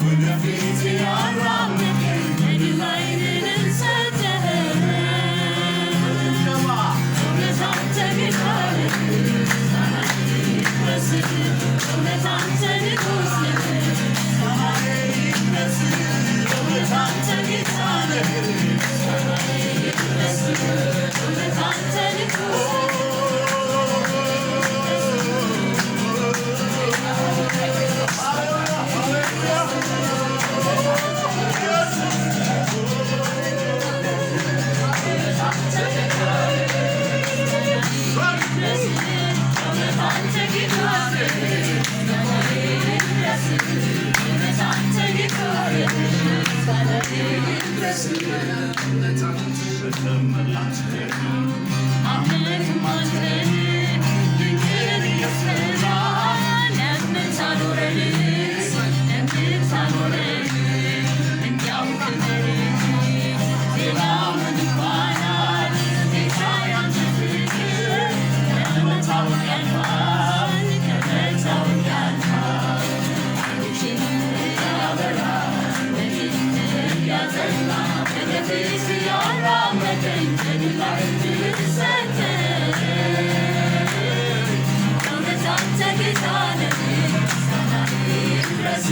ወደፊት ያራመደኝ ድል ኃይልን ሰጠኸኝ። ጭብጨባ። እውነት አንተ ጌታ ነህ፣ ምስጋና ይድረስ። እውነት አንተ ንጉሥ ነህ፣ ምስጋናዬ ይድረስ። እውነት አንተ ጌታ ነህ፣ ምስጋና ይድረስ። እውነት አንተ ንጉሥ ነህ። ሃሌሉያ ሃሌሉያ። ኢየሱስ። አንተ ጌታ ነህ፣ ይድረስ። እውነት አንተ ጌታ ነህ፣ ምስጋና ይድረስ። እውነት አንተ ጌታ ነህ፣ ምስጋና ይድረስ። አምልክም አንተን ድንቅን እየሠራ ለምታኖረን ለምታኖረን እንዲያው ክብር እንጂ ሌላ ምን ይባላል? ጌታ ያንተ ፍቅር ከመታወቅ ያልፋል፣ ከመታወቅ ያልፋል። ዓይኖቼን እያበራ መንገዴን እያጸና ወደፊት ያራመደኝ ድል ኃይልን ሰጠኝ። እውነት አንተ ጌታ ነህ፣ ምስጋና ይድረስ።